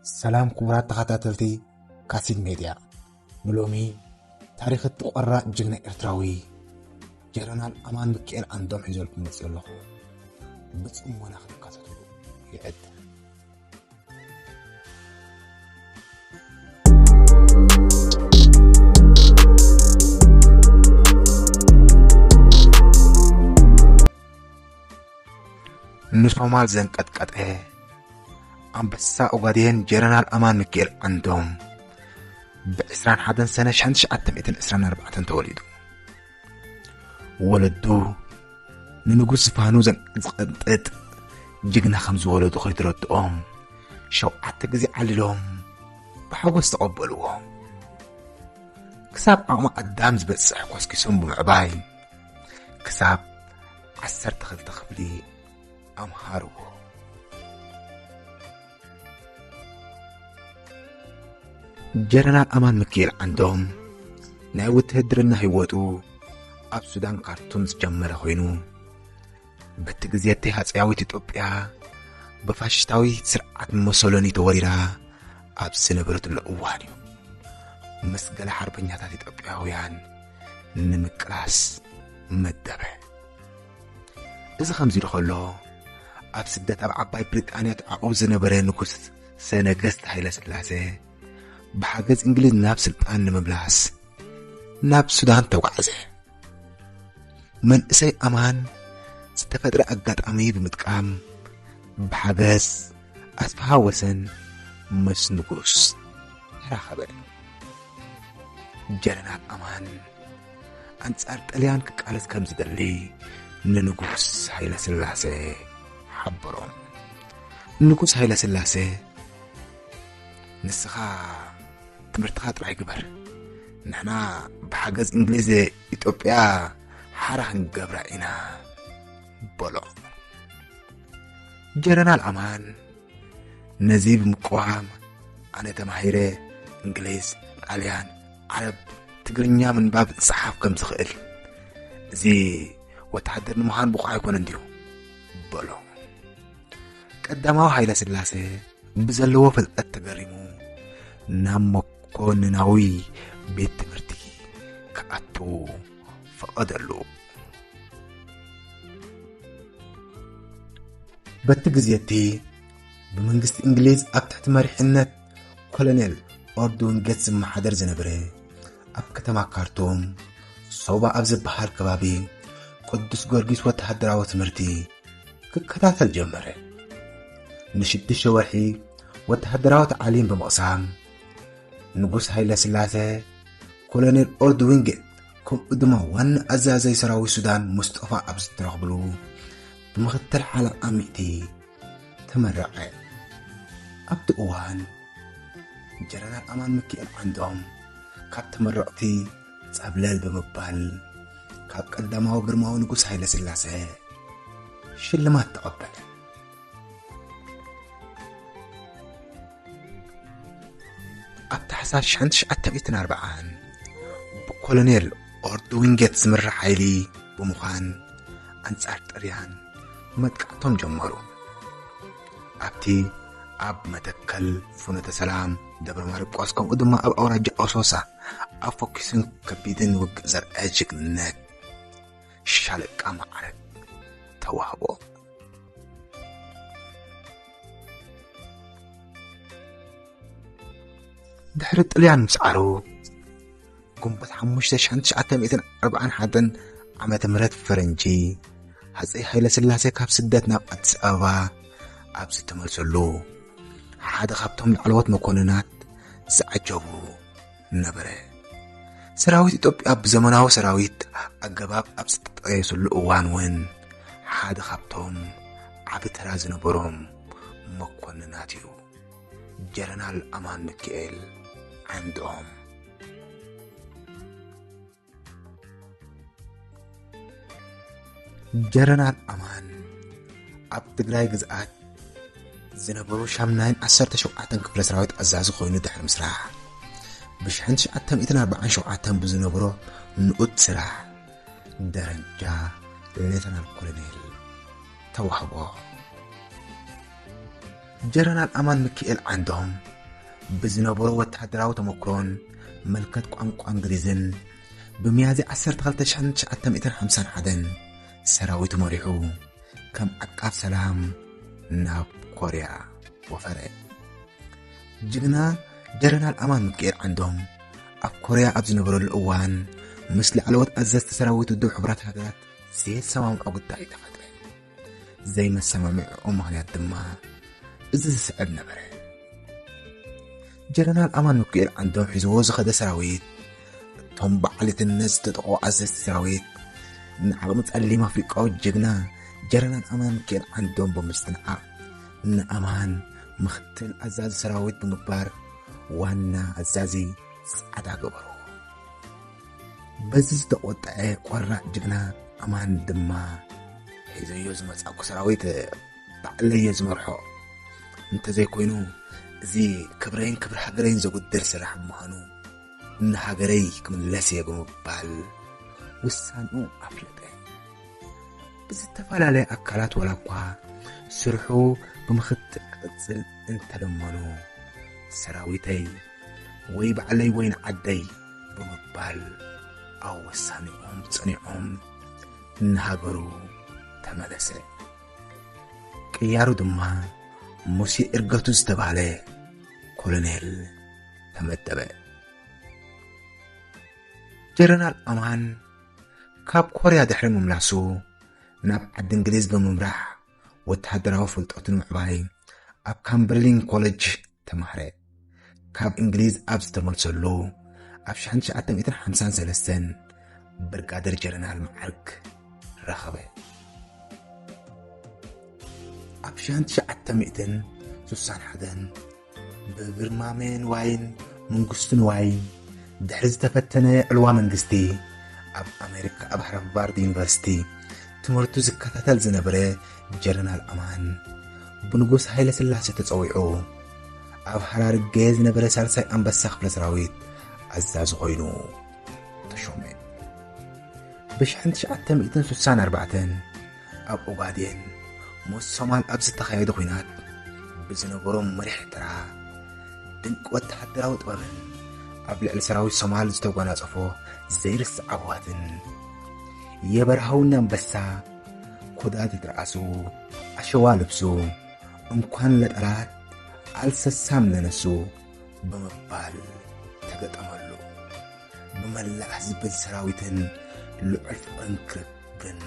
ሰላም ክቡራት ተኸታተልቲ ካሲድ ሜድያ፣ ንሎሚ ታሪኽ እቲ ቆራጽ ጅግና ኤርትራዊ ጀነራል ኣማን ሚካኤል ዓንዶም ሒዘልኩም መጺእ ኣለኹ። ብጽሞና ክትከታተሉ ይዕድም። ንሶማል ዘንቀጥቀጠ ኣንበሳ ኦጋዴን ጀነራል ኣማን ሚካኤል ዓንዶም ብ ዕስራን ሓደን ሰነ ሽሕን ትሽዓተ ሚእትን ዕስራን ኣርባዕተን ተወሊዱ። ወለዱ ንንጉስ ዝፋኑ ዘን-፣ ዝቐንጥጥ ጅግና ከም ዝወለዱ ከይተረድኦም ሸውዓተ ግዜ ዓሊሎም ብሓጎስ ተቐበልዎ። ክሳብ ዓቕሚ ኣዳም ዝበጽሕ ኮስኪሶም ብምዕባይ ክሳብ ዓሰርተ ክልተ ክፍሊ ኣምሃርዎ። ጀነራል ኣማን ሚካኤል ዓንዶም ናይ ውትህድርና ህይወቱ ኣብ ሱዳን ካርቱም ዝጀመረ ኮይኑ፣ በቲ ግዜ እቲ ሃጸያዊት ኢትዮጵያ ብፋሽስታዊ ስርዓት ሞሶሎኒ ተወሪራ ኣብ ዝነበረትሉ እዋን እዩ ምስ ገለ ሓርበኛታት ኢትዮጵያውያን ንምቅላስ መደበ። እዚ ከምዚ ኢሉ ከሎ፣ ኣብ ስደት ኣብ ዓባይ ብሪጣንያ ተዓቑቡ ዝነበረ ንጉስ ሰነገስት ሃይለ ስላሴ ብሓገዝ እንግሊዝ ናብ ስልጣን ንምምላስ ናብ ሱዳን ተጓዕዘ። መንእሰይ ኣማን ዝተፈጥረ ኣጋጣሚ ብምጥቃም ብሓገዝ ኣስፍሃ ወሰን ምስ ንጉስ ተራኸበ። ጀነራል ኣማን ኣንጻር ጥልያን ክቃለስ ከም ዝደሊ ንንጉስ ሃይለ ስላሴ ሓበሮም። ንጉስ ሃይለ ስላሴ፣ "ንስኻ ትምህርትኻ ጥራይ ግበር፣ ንሕና ብሓገዝ እንግሊዝ ኢትዮጵያ ሓራ ክንገብራ ኢና" በሎ። ጀነራል ኣማን ነዚ ብምቅዋም፣ "ኣነ ተማሂረ እንግሊዝ፣ ጣልያን፣ ዓረብ፣ ትግርኛ ምንባብ ዝጸሓፍ ከም ዝኽእል፣ እዚ ወተሃደር ንምዃን ብቑዕ ኣይኮነን ድዩ?" በሎ። ቀዳማዊ ሃይለ ስላሴ ብዘለዎ ፍልጠት ተገሪሙ ናብ መኮንናዊ ቤት ትምህርቲ ክኣቱ ፈቐደሉ። በቲ ግዜ እቲ ብመንግስቲ እንግሊዝ ኣብ ትሕቲ መሪሕነት ኮሎኔል ኦርድ ዊንጌት ዝመሓደር ዝነበረ፣ ኣብ ከተማ ካርቱም ሶባ ኣብ ዝበሃል ከባቢ ቅዱስ ጊዮርጊስ ወተሃደራዊ ትምህርቲ ክከታተል ጀመረ። ንሽዱሽተ ወርሒ ወተሃደራዊ ታዕሊም ብምቕሳም፣ ንጉስ ሃይለ ስላሴ ኮሎኔል ኦርድ ዊንጌት ከምኡ ድማ ዋና ኣዛዛይ ሰራዊት ሱዳን ሙስጠፋ ኣብ ዝተረኽብሉ ብምኽትል ሓለቓ ሚእቲ ተመረቐ። ኣብቲ እዋን ጀነራል ኣማን ሚካኤል ዓንዶም ካብ ተመረቕቲ ጸብለል ብምባል ካብ ቀዳማዊ ግርማዊ ንጉስ ሃይለ ስላሴ ሽልማት ተቐበለ። ኣብ ታሕሳስ ሽሕን ትሽዓተ ሚእትን ኣርባዓን ብኮሎኔል ኦርድ ዊንጌት ዝምራሕ ሓይሊ ብምዃን ኣንጻር ጥርያን መጥቃዕቶም ጀመሩ። ኣብቲ ኣብ መተከል፣ ፍኖተ ሰላም፣ ደብረ ማርቆስ ከምኡ ድማ ኣብ ኣውራጃ ኣሶሳ ኣብ ፈኲስን ከቢድን ውግእ ዘርኣየ ጅግንነት ሻለቃ ማዕረግ ተዋህቦ። ድሕሪ ጥልያን ምስዓሩ፣ ግንቦት ሓሙሽተ ሽሕን ትሽዓተ ሚእትን ኣርባዓን ሓደን ዓመተ ምህረት ፈረንጂ፣ ሃጸይ ሃይለ ስላሴ ካብ ስደት ናብ ኣዲስ ኣበባ ኣብ ዝተመልሰሉ፣ ሓደ ካብቶም ላዕለዎት መኮንናት ዝዓጀቡ ነበረ። ሰራዊት ኢትዮጵያ ብዘመናዊ ሰራዊት ኣገባብ ኣብ ዝተጠየሱሉ እዋን እውን ሓደ ካብቶም ዓቢ ተራ ዝነበሮም መኮንናት እዩ። ጀነራል ኣማን ሚካኤል ዓንዶም። ጀነራል ኣማን ኣብ ትግራይ ግዝኣት ዝነበሩ ሻምናይን ዓሰርተ ሸውዓተን ክፍለ ሰራዊት ኣዛዚ ኮይኑ ድሕሪ ምስራሕ፣ ብሽሕን ትሽዓተ ሚእትን ኣርባዓን ሸውዓተን ብዝነበሮ ንኡድ ስራሕ ደረጃ ሌተናል ኮሎኔል ተዋህቦ። ጀነራል ኣማን ሚካኤል ዓንዶም ብዝነበሮ ወተሃደራዊ ተመክሮን መልከት ቋንቋ እንግሊዝን ብሚያዝያ ዓሰርተ ክልተ ሺሕ ትሽዓተ ሚእትን ሓምሳን ሓደን ሰራዊቱ መሪሑ ከም ዓቃብ ሰላም ናብ ኮርያ ወፈረ። ጅግና ጀነራል ኣማን ሚካኤል ዓንዶም ኣብ ኮርያ ኣብ ዝነበረሉ እዋን ምስ ላዕለዎት ኣዘዝቲ ሰራዊት ውድብ ሕቡራት ሃገራት ዘይሰማምዖ ጉዳይ ተፈጥረ። ዘይመሰማምዕኡ ምኽንያት ድማ እዚ ዝስዕብ ነበረ። ጀነራል ኣማን ሚካኤል ዓንዶም ሒዝዎ ዝኸደ ሰራዊት፣ እቶም ብዓሊትነት ዝተጠቕዑ ኣዘዝቲ ሰራዊት፣ ንዓቕሚ ጸሊም ኣፍሪቃዊ ጅግና ጀነራል ኣማን ሚካኤል ዓንዶም ብምስትንዓቕ፣ ንኣማን ምኽትል ኣዛዚ ሰራዊት ብምግባር፣ ዋና ኣዛዚ ጻዕዳ ገበሩ። በዚ ዝተቖጠዐ ቆራዕ ጅግና ኣማን ድማ፣ "ሒዘዮ ዝመጻእኩ ሰራዊት ባዕለየ ዝመርሖ እንተዘይኮይኑ፣ እዚ ክብረይን ክብሪ ሃገረይን ዘጉድል ስራሕ ብምዃኑ፣ ንሃገረይ ክምለስ እየ" ብምባል ውሳንኡ ኣፍለጠ። ብዝተፈላለየ ኣካላት ዋላ እኳ ስርሑ ብምኽትል ክቕጽል እንተለመኑ፣ "ሰራዊተይ ወይ ባዕለይ ወይ ንዓደይ" ብምባል ኣብ ውሳኔኦም ጸኒዖም ንሃገሩ ተመለሰ። ቅያሩ ድማ ሙሴ እርገቱ ዝተባህለ ኮሎኔል ተመደበ። ጀነራል ኣማን ካብ ኮርያ ድሕሪ ምምላሱ ናብ ዓዲ እንግሊዝ ብምምራሕ ወተሃደራዊ ፍልጠቱ ንምዕባይ ኣብ ካምበርሊን ኮሌጅ ተማህረ። ካብ እንግሊዝ ኣብ ዝተመልሰሉ ኣብ ሺሕ ትሽዓተ ሚእትን ሓምሳን ሰለስተን ብርጋደር ጀነራል መዓርግ ረኸበ። ኣብ ሺሕ ትሽዓተ ሚእትን ስሳን ሓደን ብግርማሜ ንዋይን መንግስቱ ንዋይን ድሕሪ ዝተፈተነ ዕልዋ መንግስቲ፣ ኣብ ኣሜሪካ ኣብ ሃርቫርድ ዩኒቨርሲቲ ትምህርቱ ዝከታተል ዝነበረ ጀነራል ኣማን፣ ብንጉስ ሃይለ ስላሴ ተጸዊዑ፣ ኣብ ሃራርጌ ዝነበረ ሳልሳይ ኣንበሳ ክፍለ ሰራዊት ኣዛዚ ኮይኑ ተሾመ። ብ ሺሕ ትሽዓተ ሚእትን ስሳን ኣርባዕተን ኣብ ኦጋዴን ምስ ሶማል ኣብ ዝተኻየደ ኲናት ብዝነበሮ መሪሕ ተራ፣ ድንቂ ወተሃደራዊ ጥበብን ኣብ ልዕሊ ሰራዊት ሶማል ዝተጓናጸፎ ዘይርሳዕ ዓወትን፣ የበርሃው ኣንበሳ፣ ኮዳት ትርኣሱ፣ ኣሸዋ ልብሱ፣ እንኳን ለጠላት አልሰሳም ለነሱ ብምባል ተገጠመሉ። ብመላእ ህዝብን ሰራዊትን ልዑል ፍቕርን ክብርን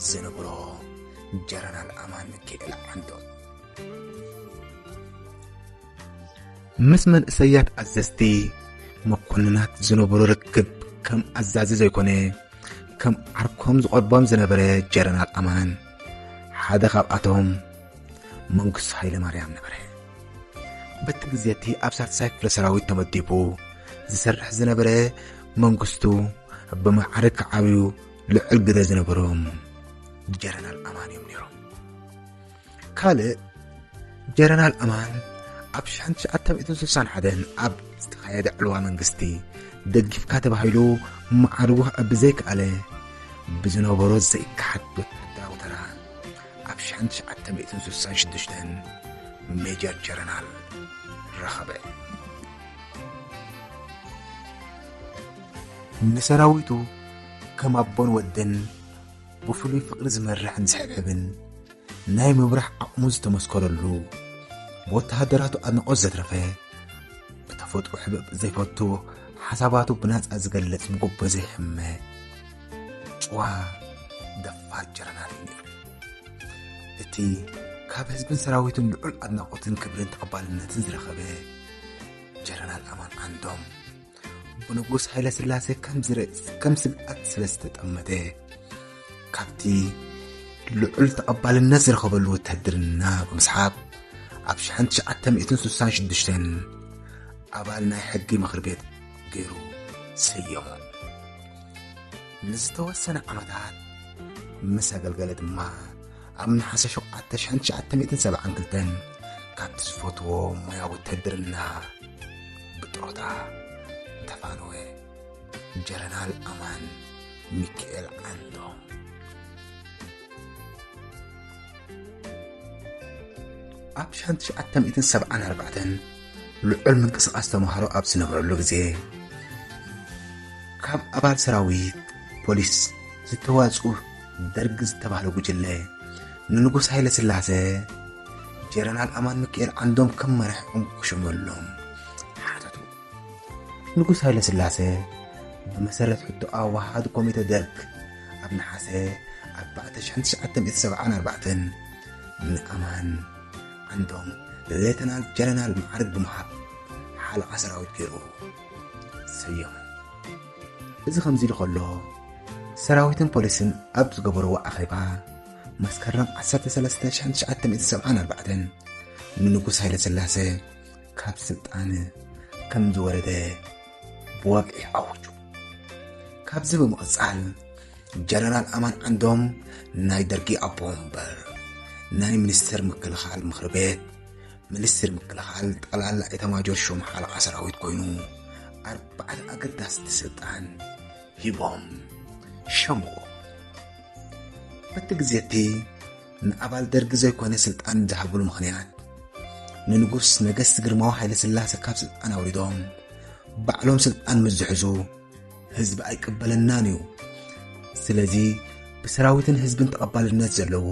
ዝነበሮ ጀነራል ኣማን ሚካኤል ዓንዶም፣ ምስ መንእሰያት ኣዘዝቲ መኮንናት ዝነበሮ ርክብ ከም ኣዛዚ ዘይኮነ፣ ከም ዓርኮም ዝቐርቦም ዝነበረ ጀነራል ኣማን ሓደ ካብኣቶም መንግስቱ ሃይለ ማርያም ነበረ። በቲ ግዜ እቲ ኣብ ሳልሳይ ክፍለ ሰራዊት ተመዲቡ ዝሰርሕ ዝነበረ መንግስቱ፣ ብማዕርግ ክዓብዩ ልዑል ግደ ዝነበሮም ጀነራል ኣማን እዮም ነይሮም። ካልእ፣ ጀነራል ኣማን ኣብ ሺሕ ትሽዓተ ሚእትን ስሳን ሓደን ኣብ ዝተኻየደ ዕልዋ መንግስቲ ደጊፍካ ተባሂሉ ማዕርጉ ክዕቢ ዘይከኣለ፣ ብዝነበሮ ዘይከሓድ ወታደራዊ ተራ ኣብ ሺሕ ትሽዓተ ሚእትን ስሳን ሽዱሽተን ሜጀር ጀነራል ረኸበ። ንሰራዊቱ ከም ኣቦን ወድን ብፍሉይ ፍቕሪ ዝመርሕን ዝሕብሕብን፣ ናይ ምምራሕ ዓቕሙ ዝተመስከረሉ፣ ብወተሃደራቱ ኣድናቖት ዘትረፈ፣ ብተፈጥሮ ሕብእ ዘይፈቱ፣ ሓሳባቱ ብናጻ ዝገልጽ፣ ብጉቦ ዘይሕመ፣ ጭዋ ደፋር ጀነራል እዩ ነይሩ። እቲ ካብ ህዝብን ሰራዊትን ልዑል ኣድናቖትን ክብርን ተቐባልነትን ዝረኸበ ጀነራል ኣማን ዓንዶም፣ ብንጉስ ሃይለ ስላሴ ከም ዝረ-፣ ከም ስግኣት ስለ ዝተጠመተ፣ ካብቲ ልዑል ተቐባልነት ዝረኸበሉ ውትህድርና ብምስሓብ፣ ኣብ ሺሕ ትሽዓተ ሚእትን ስሳን ሽዱሽተን ኣባል ናይ ሕጊ ምኽሪ ቤት ገይሩ ሰየሞ። ንዝተወሰነ ዓመታት ምስ ኣገልገለ ድማ፣ ኣብ ነሓሰ ሸውዓተ ሺሕ ትሽዓተ ሚእትን ሰብዓን ክልተን ካብቲ ዝፈትዎ ሞያ ውትህድርና ብጥሮታ ተፋነወ። ጀነራል ኣማን ሚካኤል ዓንዶም። ኣብ ሸሕዓተ ሚእትን ሰብዓን ኣርባዕተን ልዑል ምንቅስቓስ ተምሃሮ ኣብ ዝነበረሉ ግዜ፣ ካብ ኣባል ሰራዊት ፖሊስ ዝተዋጽኡ ደርግ ዝተባህለ ጉጅለ፣ ንንጉስ ሃይለ ስላሰ ጀነራል ኣማን ሚካኤል ዓንዶም ከም መራሒኦም ክሾመሎም ሓተቱ። ንጉስ ሃይለ ስላሰ ብመሰረት ሕቶ ኣዋሃድ ኮሚተ ደርግ ኣብ ነሓሰ ኣርባዕተ ሸሕዓተ ሚእትን ሰብዓን ኣርባዕተን ንኣማን ዓንዶም ሌተናል ጀነራል ማዕርግ ብምሃብ ሓለቓ ሰራዊት ገይሩ ሰየሙ። እዚ ከምዚ ኢሉ ከሎ፣ ሰራዊትን ፖሊስን ኣብ ዝገበርዎ ኣኼባ፣ መስከረም ዓሰርተ ሰለስተ ሸሕዓተ ሚእትን ሰብዓን ኣርባዕተን ንንጉስ ሃይለ ስላሰ ካብ ስልጣን ከም ዝወረደ ብወግዒ ኣውጁ። ካብዚ ብምቕጻል፣ ጀነራል ኣማን ዓንዶም ናይ ደርጊ ኣቦ ወንበር፣ ናይ ሚኒስተር ምክልኻል ምኽሪ ቤት፣ ሚኒስትር ምክልኻል፣ ጠቕላላ ኤታማጆር ሹም ሓለቓ ሰራዊት ኮይኑ፣ ኣርባዕተ ኣገዳስቲ ስልጣን ሂቦም ሸምዎ። በቲ ግዜ እቲ ንኣባል ደርጊ ዘይኮነ ስልጣን ዝሃብሉ ምኽንያት፣ ንንጉስ ነገስት ግርማዊ ሃይለ ስላሰ ካብ ስልጣን ኣውሪዶም፣ ባዕሎም ስልጣን ምስ ዝሕዙ፣ ህዝቢ ኣይቅበለናን እዩ። ስለዚ ብሰራዊትን ህዝብን ተቐባልነት ዘለዎ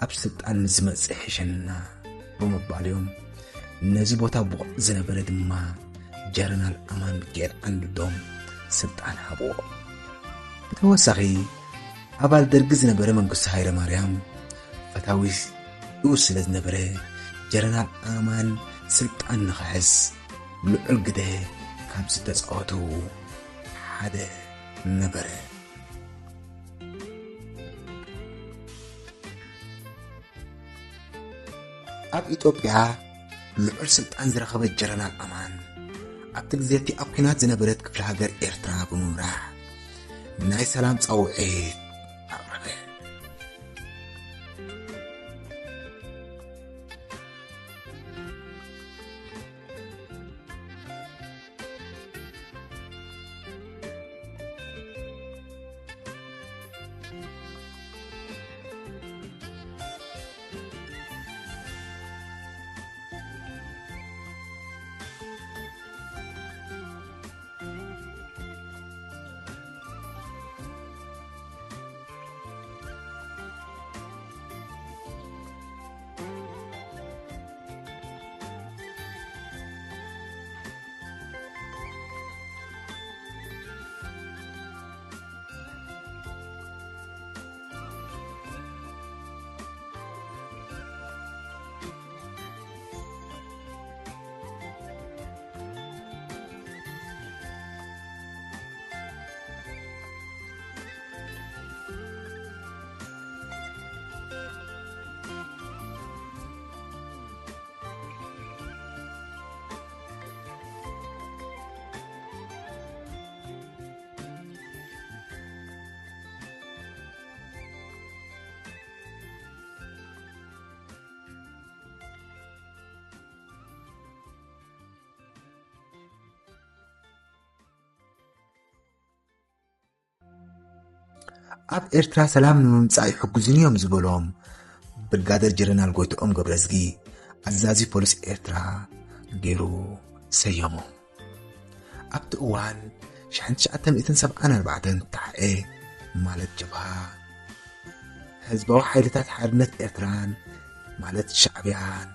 ኣብ ስልጣን ምስ ዝመጽእ ይሕሸና ብምባል እዮም። ነዚ ቦታ ብቑዕ ዝነበረ ድማ ጀነራል ኣማን ሚካኤል ዓንዶም ስልጣን ሃብዎ። ብተወሳኺ ኣባል ደርጊ ዝነበረ መንግስቱ ሃይለ ማርያም ፈታዊ ንኡስ ስለ ዝነበረ፣ ጀነራል ኣማን ስልጣን ንኽሕዝ ልዑል ግደ ካብ ዝተጻወቱ ሓደ ነበረ። ኣብ ኢትዮጵያ ልዑል ስልጣን ዝረኸበ ጀነራል ኣማን፣ ኣብቲ ግዜ እቲ ኣብ ኲናት ዝነበረት ክፍለ ሃገር ኤርትራ ብምምራሕ ናይ ሰላም ጻውዒት ኣቕረበ። ኣብ ኤርትራ ሰላም ንምምጻእ ይሕግዙኒ እዮም ዝበሎም ብርጋደር ጀነራል ጎይትኦም ገብረዝጊ ኣዛዚ ፖሊስ ኤርትራ ገይሩ ሰየሞ። ኣብቲ እዋን ሸሕዓተ ሚእትን ሰብዓን ኣርባዕተን ታሕኤ ማለት ጀብሃ፣ ህዝባዊ ሓይልታት ሓርነት ኤርትራን ማለት ሻዕብያን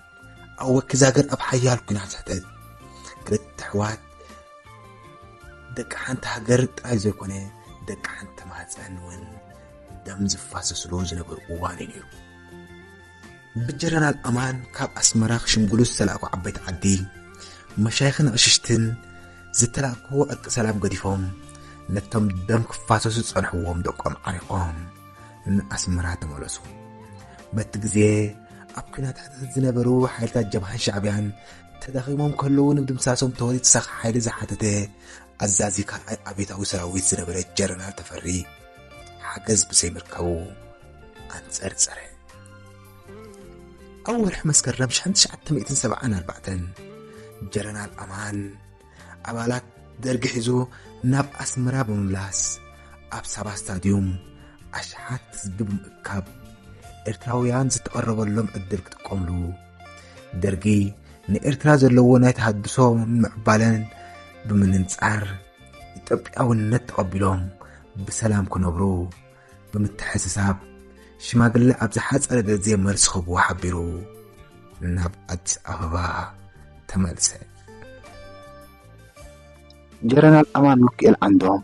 ኣብ ወኪዛገር ኣብ ሓያል ኲናት ሕተት ክልተ ኣሕዋት ደቂ ሓንቲ ሃገር ጥራይ ዘይኮነ፣ ደቂ ሓንቲ ማህፀን እውን ደም ዝፋሰስሉ ዝነበሩ እዋን እዩ ነይሩ። ብጀነራል ኣማን ካብ ኣስመራ ክሽምግሉ ዝተላእኩ ዓበይቲ ዓዲ፣ መሻይኽን ኣቕሽሽትን ዝተላእክዎ ዕርቂ ሰላም ገዲፎም፣ ነቶም ደም ክፋሰሱ ዝጸንሕዎም ደቆም ዓሪቖም ንኣስመራ ተመለሱ። በቲ ግዜ ኣብ ኲናት ሕተት ዝነበሩ ሓይልታት ጀብሃን ሻዕብያን ተዳኺሞም ከለዉ፣ ንምድምሳሶም ተወሊድ ተሳኺ ሓይሊ ዝሓተተ ኣዛዚ ካልኣይ ኣብዮታዊ ሰራዊት ዝነበረ ጀነራል ተፈሪ ሓገዝ ብዘይምርካቡ ኣንጸርጸረ። ኣብ ወርሒ መስከረም ሸሕዓተ ሚእትን ሰብዓን ኣርባዕተን ጀነራል ኣማን ኣባላት ደርጊ ሒዙ ናብ ኣስመራ ብምምላስ፣ ኣብ ሳባ ስታድዩም ኣሽሓት ህዝቢ ብምእካብ፣ ኤርትራውያን ዝተቐረበሎም ዕድል ክጥቀምሉ ደርጊ ንኤርትራ ዘለዎ ናይ ተሃድሶ ምዕባለን ብምንጻር ኢትዮጵያውነት ተቐቢሎም ብሰላም ክነብሩ ብምትሕስሳብ ሽማግለ ኣብ ዝሓጸረ ግዜ መልሲ ክህብዎ ሓቢሩ ናብ ኣዲስ ኣበባ ተመልሰ። ጀነራል ኣማን ሚካኤል ዓንዶም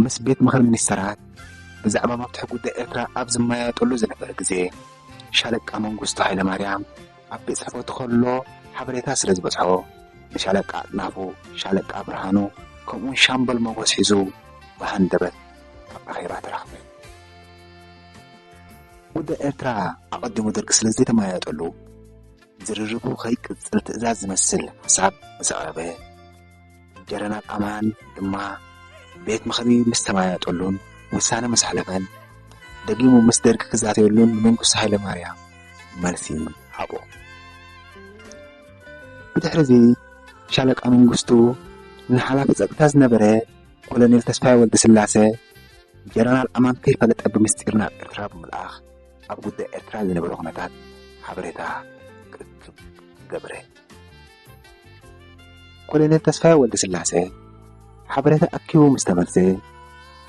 ምስ ቤት ምኽሪ ሚኒስተራት ብዛዕባ መፍትሒ ጉዳይ ኤርትራ ኣብ ዝመያየጠሉ ዝነበረ ግዜ፣ ሻለቃ መንግስቱ ሃይለማርያም ኣብ ቤት ጽሕፈቱ ከሎ ሓበሬታ ስለ ዝበጽሖ፣ ንሻለቃ ኣጥናፉ፣ ሻለቃ ብርሃኑ፣ ከምኡውን ሻምበል ሞጎስ ሒዙ ብሃንደበት ኣብ ኣኼባ ተራኽበ። ጉዳይ ኤርትራ ኣቐዲሙ ደርጊ ስለ ዘይተመያየጠሉ፣ ዝርርቡ ከይቅጽል ትእዛዝ ዝመስል ሓሳብ ምስ ኣቕረበ፣ ጀነራል ኣማን ድማ ቤት ምኽሪ ምስ ተመያየጠሉን ውሳነ ምስ ኣሕለፈን፣ ደጊሙ ምስ ደርጊ ክዛተየሉን ንመንግስቱ ሃይለማርያም መልሲ ሃቦ። ብድሕሪ እዚ ሻለቃ መንግስቱ ንሓላፊ ጸጥታ ዝነበረ ኮሎኔል ተስፋዬ ወልደስላሰ፣ ጀነራል ኣማን ከይፈለጠ ብምስጢር ናብ ኤርትራ ብምልኣኽ ኣብ ጉዳይ ኤርትራ ዝነበረ ኩነታት ሓበሬታ ክእክብ ገበረ። ኮሎኔል ተስፋዬ ወልደስላሰ ሓበሬታ ኣኪቡ ምስ ተመልሰ፣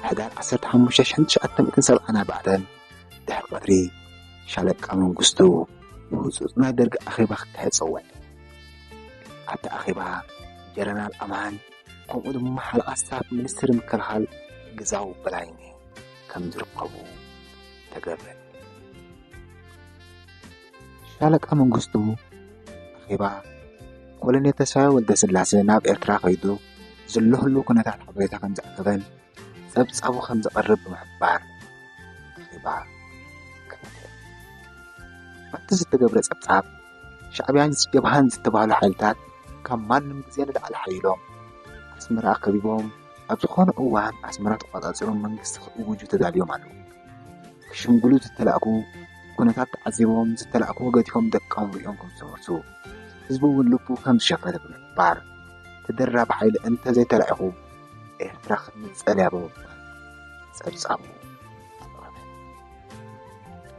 ሕዳር ዓሰርተ ሓሙሽተ ሽሕን ትሽዓተ ሚእትን ሰብዓን ኣርባዕተን ድሕሪ ቀትሪ ሻለቃ መንግስቱ ህጹጽ ናይ ደርጊ ኣኼባ ክካየድ ጸውዐ። ኣብቲ ኣኼባ ጀነራል ኣማን ከምኡ ድማ ሓለቓ ስታፍ ሚኒስትሪ ምክልኻል ግዛው በላይነ ከም ዝርከቡ ተገብረ። ሻለቃ መንግስቱ ኣኼባ ኮሎኔል ተስፋዬ ወልደስላሰ ናብ ኤርትራ ከይዱ ዘሎ ህሉው ኩነታት ሓበሬታ ከም ዘዕገበን ጸብጻቡ ከም ዘቕርብ ብምሕባር ኣኼባ ከፈተ። ኣብቲ ዝተገብረ ጸብጻብ፣ ሻዕብያን ጀብሃን ዝተባህሉ ሓይልታት ካብ ማንም ግዜ ንላዕሊ ሓይሎም ኣስመራ ከቢቦም፣ ኣብ ዝኾነ እዋን ኣስመራ ተቖጻጺሮም መንግስቲ ክእውጁ ተዳልዮም ኣለዉ። ክሽምግሉ ዝተላእኩ፣ ኩነታት ተዓዚቦም ዝተላእክዎ ገዲፎም ደቆም ርእዮም ከም ዝተመልሱ፣ ህዝቢ እውን ልቡ ከም ዝሸፈተ ብምሕባር፣ ተደራቢ ሓይሊ እንተዘይተላኢኹ ኤርትራ ክትንጸል እያ ብምባል ጸብጻቡ ኣቕረበ።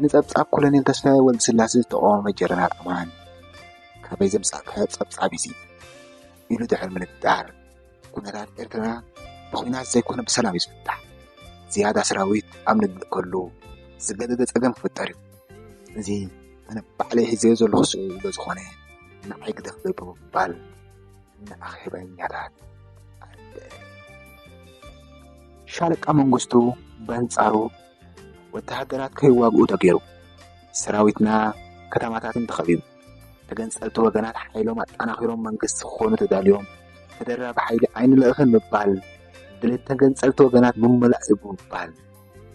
ንጸብጻብ ኮሎኔል ተስፋዬ ወልደስላሴ ዝተቓወመ ጀነራል ኣማን፣ "ካበይ ዘምጻእካዮ ጸብጻብ እዚ?" ኢሉ ድሕሪ ምንጣር፣ "ኩነታት ኤርትራ ብኹናት ዘይኮነ ብሰላም እዩ ዝፍታሕ። ዝያዳ ሰራዊት ኣብ ንልእከሉ ዝገደደ ጸገም ክፍጠር እዩ። እዚ ኣነ ባዕለይ ሒዘዮ ዘለኹ ስእሊ ስለ ዝኾነ ንዓይ ግደፍለይ" ብምባል ንኣኼባኛታት ኣርድአ። ሻለቃ መንግስቱ በንጻሩ፣ ወተሃደራት ከይዋግኡ ተገይሩ፣ ሰራዊትና ከተማታትን ተኸቢቡ፣ ተገንጸልቲ ወገናት ሓይሎም ኣጠናኺሮም መንግስቲ ክኾኑ ተዳልዮም፣ ተደራቢ ሓይሊ ኣይንልእኽን ምባል፣ ድሌት ተገንጸልቲ ወገናት ምምላእ እዩ ብምባል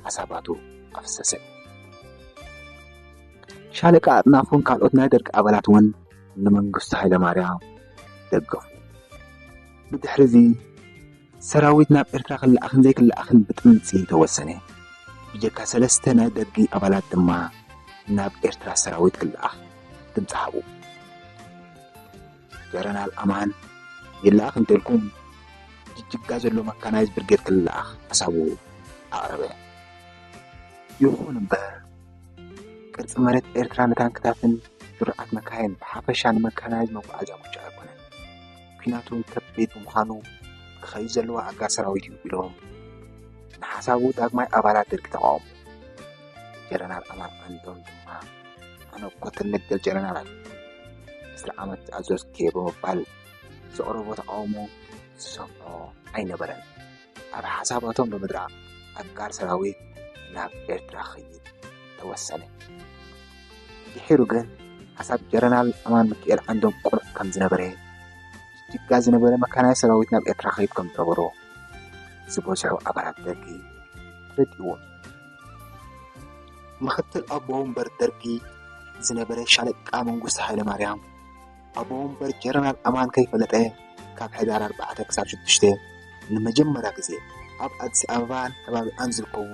ሓሳባቱ ኣፍሰሰ። ሻለቃ ኣጥናፉን ካልኦት ናይ ደርጊ ኣባላት እውን ንመንግስቱ ሃይለማርያም ደገፉ። ብድሕሪ እዚ ሰራዊት ናብ ኤርትራ ክለኣኽን ዘይክለኣኽን ብጥምጺ ተወሰነ። ብጀካ ሰለስተ ናይ ደርጊ ኣባላት ድማ ናብ ኤርትራ ሰራዊት ክለኣኽ ድምጺ ሃቡ። ጀነራል ኣማን፣ "ይለኣኽ እንተልኩም ጅጅጋ ዘሎ መካናይዝ ብርጌድ ክለኣኽ" ሓሳቡ ኣቕረበ። ይኹን እምበር፣ ቅርጺ መሬት ኤርትራ ንታንክታትን ስሩዓት መካይን ብሓፈሻ ንመካናይዝ መጓዓዝያ ምቹእ ኣይኮነን። ኲናት እውን ከቢድ ብምዃኑ፣ ክኸይድ ዘለዎ ኣጋር ሰራዊት እዩ ኢሎም ንሓሳቡ ዳግማይ ኣባላት ደርጊ ተቓወሙ። ጀነራል ኣማን ዓንዶም ድማ፣ "ኣነ እኮ ተነደል ጀነራል፣ ዕስራ ዓመት ዝኣዘዝኩ እየ" ብምባል ዘቕረቦ ተቓውሞ ዝሰምዖ ኣይነበረን። ኣብ ሓሳባቶም ብምድራቕ ኣጋር ሰራዊት ናብ ኤርትራ ክኸይድ ተወሰነ። ድሒሩ ግን ሓሳብ ጀነራል ኣማን ሚካኤል ዓንዶም ቅኑዕ ከም ዝነበረ፣ ጅጅጋ ዝነበረ መካናይዝ ሰራዊት ናብ ኤርትራ ክኸይድ ከም ዝነበሮ ዝበዝሑ ኣባላት ደርጊ ተረዲእዎም። ምኽትል ኣቦ ወንበር ደርጊ ዝነበረ ሻለቃ መንግስቱ ሃይለማርያም፣ ኣቦ ወንበር ጀነራል ኣማን ከይፈለጠ፣ ካብ ሕዳር ኣርባዕተ ክሳብ ሽዱሽተ ንመጀመርያ ግዜ ኣብ ኣዲስ ኣበባን ከባቢኣን ዝርከቡ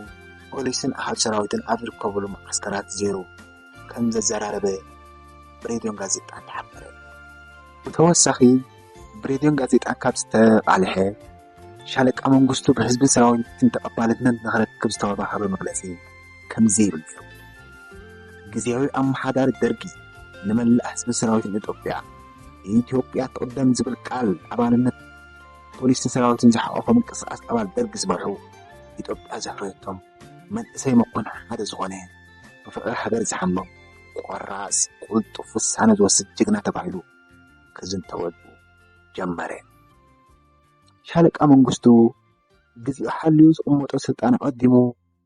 ፖሊስን ኣሃዱ ሰራዊትን ኣብ ዝርከብሉ መዓስከራት ዜሮ ከም ዘዘራረበ ብሬድዮን ጋዜጣን ተሓበረ። ብተወሳኺ፣ ብሬድዮን ጋዜጣን ካብ ዝተቓልሐ፣ ሻለቃ መንግስቱ ብህዝብን ሰራዊትን ተቐባልነት ንኽረክብ ዝተዋህበ መግለጺ ከምዚ ይብል ነይሩ። ግዝያዊ ኣመሓዳሪ ደርጊ ንመላእ ህዝቢ ሰራዊትን ኢትዮጵያ፣ ኢትዮጵያ ትቕደም ዝብል ቃል ኣባልነት ፖሊስን ሰራዊትን ዝሓቆፈ ምንቅስቃስ ኣባል ደርግ ዝመርሑ፣ ኢትዮጵያ ዘፍረየቶም መንእሰይ መኮንን ሓደ ዝኾነ፣ ብፍቕሪ ሃገር ዝሓመም ቆራስ ቅልጡፍ ውሳነ ዝወስድ ጅግና ተባሂሉ ክዝንተወሉ ጀመረ። ሻለቃ መንግስቱ ግዜኡ ሓልዩ ዝቕመጦ ስልጣን ኣቐዲሙ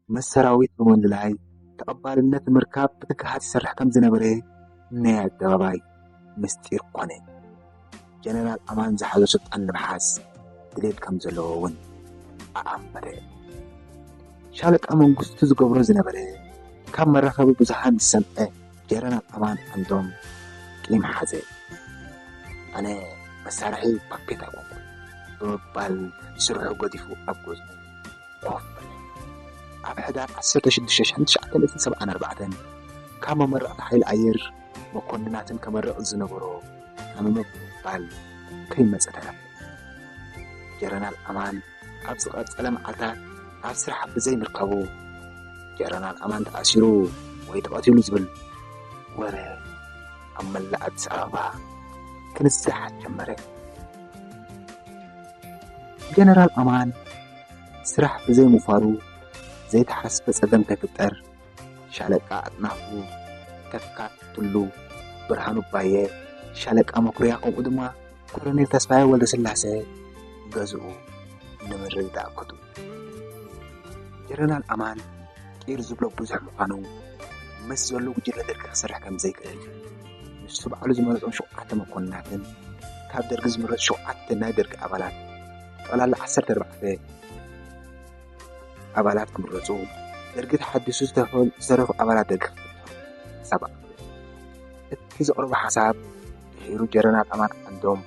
ምስ ሰራዊት ብምልላይ ተቐባልነት ንምርካብ ብትግሃት ይሰርሕ ከም ዝነበረ ናይ ኣደባባይ ምስጢር ኮነ። ጀነራል ኣማን ዝሓዞ ስልጣን ንምሓዝ ድሌት ከም ዘለዎ እውን ኣኣመረ። ሻለቃ መንግስቱ ዝገብሮ ዝነበረ ካብ መራኸቢ ብዙሃን ዝሰምዐ ጀነራል ኣማን ዓንዶም ቂም ሓዘ። ኣነ መሳርሒ ፓፔት ኣይኮንኩን ብምባል ስርሑ ገዲፉ ኣብ ገዝኡ ኮፍ በለ። ኣብ ሕዳር ዓሰርተ ሽዱሽተ ሺሕ ትሽዓተ ሚእትን ሰብዓን ኣርባዕተን ካብ መመረቕቲ ሓይሊ ኣየር መኮንናትን ከመርቕ ዝነበሮ ሃመመ ብምባል ከይመጸ ተረፈ። ጀነራል ኣማን ኣብ ዝቐጸለ መዓልታት ኣብ ስራሕ ብዘይምርካቡ፣ ጀነራል ኣማን ተኣሲሩ ወይ ተቐቲሉ ዝብል ወረ ኣብ መላእ ኣዲስ ኣበባ ክንዛሕ ጀመረ። ጀነራል ኣማን ስራሕ ብዘይምዃሩ ዘይተሓስበ ጸገም ከይፍጠር፣ ሻለቃ ኣጥናፉ ተካ ቱሉ፣ ብርሃኑ ባየ፣ ሻለቃ መኩርያ፣ ከምኡ ድማ ኮሎኔል ተስፋዬ ወልደስላሴ ገዝኡ ንምርድዳእ ከቱ። ጀነራል ኣማን ቂር ዝብሎ ብዙሕ ምዃኑ፣ ምስ ዘሎ ጉጅለ ደርጊ ክሰርሕ ከም ዘይክእል፣ ንሱ ባዕሉ ዝመረጾም ሸውዓተ መኮንናትን ካብ ደርጊ ዝምረጹ ሸውዓተ ናይ ደርጊ ኣባላት፣ ጠቕላላ ዓሰርተ ኣርባዕተ ኣባላት ክምረጹ፣ ደርጊ ተሓዲሱ ዝተፈ-፣ ዝተረፉ ኣባላት ደርጊ ክፍትሑ ሓሳብ ኣቕረበ። እቲ ዘቕረቦ ሓሳብ ድሒሩ ጀነራል ኣማን ዓንዶም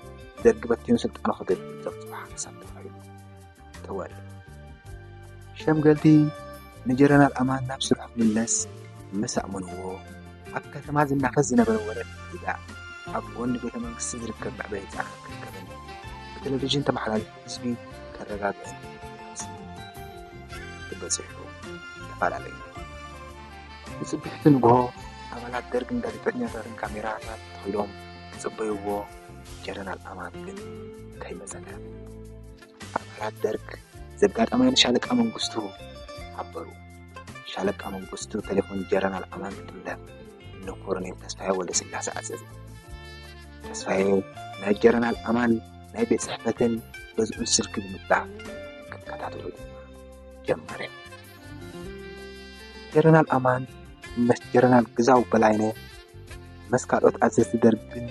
ደርጊ በቲኑ ስልጣኑ ክድል ዘቕረቦ ሓሳብ ተባሂሉ ተወረ። ሸምገልቲ ንጀነራል ኣማን ናብ ስርሑ ክምለስ ምስ ኣእመንዎ፣ ኣብ ከተማ ዝናፈስ ዝነበረ ወረ ሒዛ ኣብ ጎኒ ቤተ መንግስቲ ዝርከብ መዕበዪ ህንጻ ክትርከብን ብቴሌቪዥን ተመሓላሊፉ ህዝቢ ከረጋግእን ተበጺሑ ተፈላለዩ። ብጽብሕቲ ንግሆ ኣባላት ደርግን ጋዜጠኛታትን ካሜራታት ተኺሎም ክጽበይዎ፣ ጀነራል ኣማን ግን ከይመጸ ተረፈ። ኣባላት ደርግ ዘጋጠመ ንሻለቃ መንግስቱ ሓበሩ። ሻለቃ መንግስቱ ቴሌፎን ጀነራል ኣማን ክጥለፍ ንኮሎኔል ተስፋዬ ወልደስላሴ ኣዘዘ። ተስፋዬ ናይ ጀነራል ኣማን ናይ ቤት ጽሕፈትን ገዝኡን ስልኪ ብምጥላፍ ክከታተሎ ድማ ጀመረ። ጀነራል ኣማን ምስ ጀነራል ግዛው በላይነ ምስ ካልኦት ኣዘዝቲ ደርግን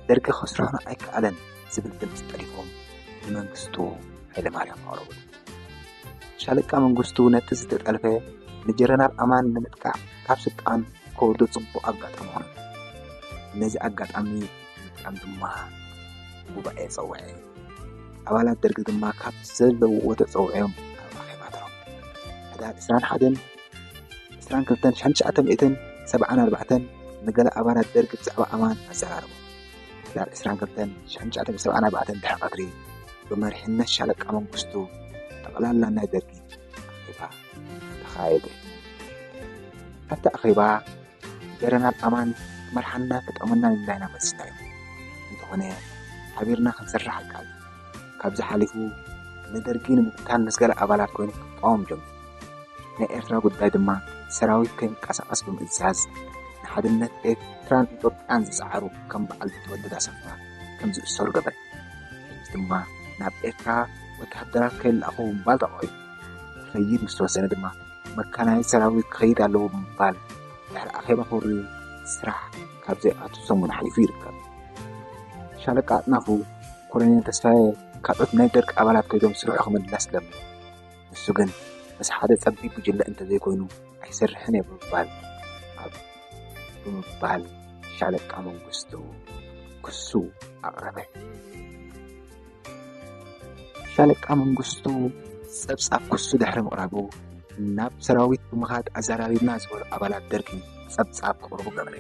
ደርጊ ከስርሑና ኣይከኣለን ዝብል ድምፂ ጠሊፎም ንመንግስቱ ኃይለማርያም ኣቕረቡ። ሻለቃ መንግስቱ ነቲ ዝተጠልፈ ንጀነራል ኣማን ንምጥቃዕ ካብ ስልጣን ከወርዶ ጽቡቕ ኣጋጣሚ ሆነ። ነዚ ኣጋጣሚ ምጥቃም ድማ ጉባኤ ጸውዐ። ኣባላት ደርጊ ድማ ካብ ዘለውዎ ተጸውዖም ኣብ ኣኼባ ተረኹ። ሕዳር ዕስራን ሓደን ዕስራን ክልተን ሺሕ ትሽዓተ ሚእትን ሰብዓን ኣርባዕተን ንገለ ኣባላት ደርጊ ብዛዕባ ኣማን ኣዘራረቦም። ሕዳር ዕስራን ክልተን ሺሕ ትሽዓተ ሚእትን ሰብዓን ኣርባዕተን ድሕሪ ቀትሪ ብመሪሕነት ሻለቃ መንግስቱ ጠቕላላ ናይ ደርጊ ኣኼባ ተኻየደ። ኣብቲ ኣኼባ ጀነራል ኣማን ክመርሓና ክጠቕመና ንላይና መሲናዮ። እንተኾነ ሓቢርና ክንሰርሕ ኣይከኣል። ካብዚ ሓሊፉ ንደርጊ ንምብታን ምስ ገለ ኣባላት ኮይኑ ክቃወም ጀሚሩ። ናይ ኤርትራ ጉዳይ ድማ ሰራዊት ከይንቀሳቐስ ብምእዛዝ ንሓድነት ኤርትራን ኢትዮጵያን ዝጸዓሩ ከም በዓል ቢትወደድ ኣሰፋ ከም ዝእሰሩ ገበረ። ሕጂ ድማ ናብ ኤርትራ ወተሃደራት ከይለኣኹ ምባል ተቐቒሉ። ክኸይድ ምስ ተወሰነ ድማ መካናይዝ ሰራዊት ክኸይድ ኣለዎ ብምባል ድሕሪ ኣኼባ ክውሪ ስራሕ ካብ ዘይኣቱ ሰሙን ሓሊፉ ይርከብ። ሻለቃ ኣጥናፉ ኮሎኔል ተስፋዬ ካልኦት ናይ ደርግ ኣባላት ከይዶም ስርሑ ክምለስ ለምኑ። ንሱ ግን ምስ ሓደ ጸቢብ ጉጅለ እንተዘይኮይኑ ኣይሰርሕን እየ ብምባል ኣብ ብምባል ሻለቃ መንግስቱ ክሱ ኣቕረበ። ሻለቃ መንግስቱ ጸብጻብ ክሱ ድሕሪ ምቕራቡ ናብ ሰራዊት ብምኻድ ኣዘራሪብና ዝበሉ ኣባላት ደርጊ ጸብጻብ ክቕርቡ ገበረ።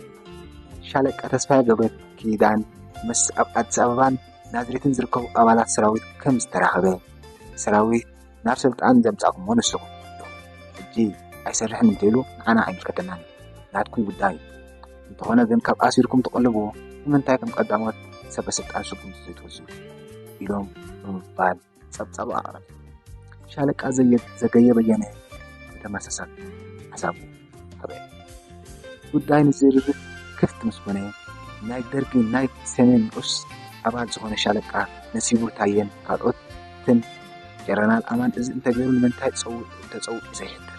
ሻለቃ ተስፋዬ ገብረ ኪዳን ምስ ኣብ ኣዲስ ኣበባን ናዝሬትን ዝርከቡ ኣባላት ሰራዊት ከም ዝተራኸበ፣ ሰራዊት ናብ ስልጣን ዘምጻእኩሞ ንስኹም ኢኹም። ሕጂ ኣይሰርሕን እንተኢሉ ንዓና ኣይምልከተናን፣ ናትኩም ጉዳይ እዩ። እንተኾነ ግን ካብ ኣሲርኩም ትቐልብዎ ንምንታይ ከም ቀዳሞት ሰበ ስልጣን ስጉምቲ ዘይትወስዱ? ኢሎም ብምባል ጸብጻቡ ኣቕረበ። ሻለቃ ዘየ- ዘገየ በየነ ብተመሳሳሊ ሓሳቡ ሃበ። ጉዳይ ንዝርርብ ክፍት ምስ ኮነ ናይ ደርጊ ናይ ሰሜን ንኡስ ኣባል ዝኾነ ሻለቃ ነሲቡ ታየን ካልኦትን ጀነራል ኣማን እዚ እንተገይሩ ንምንታይ ጸው- ተጸውዑ ዘይሕተት?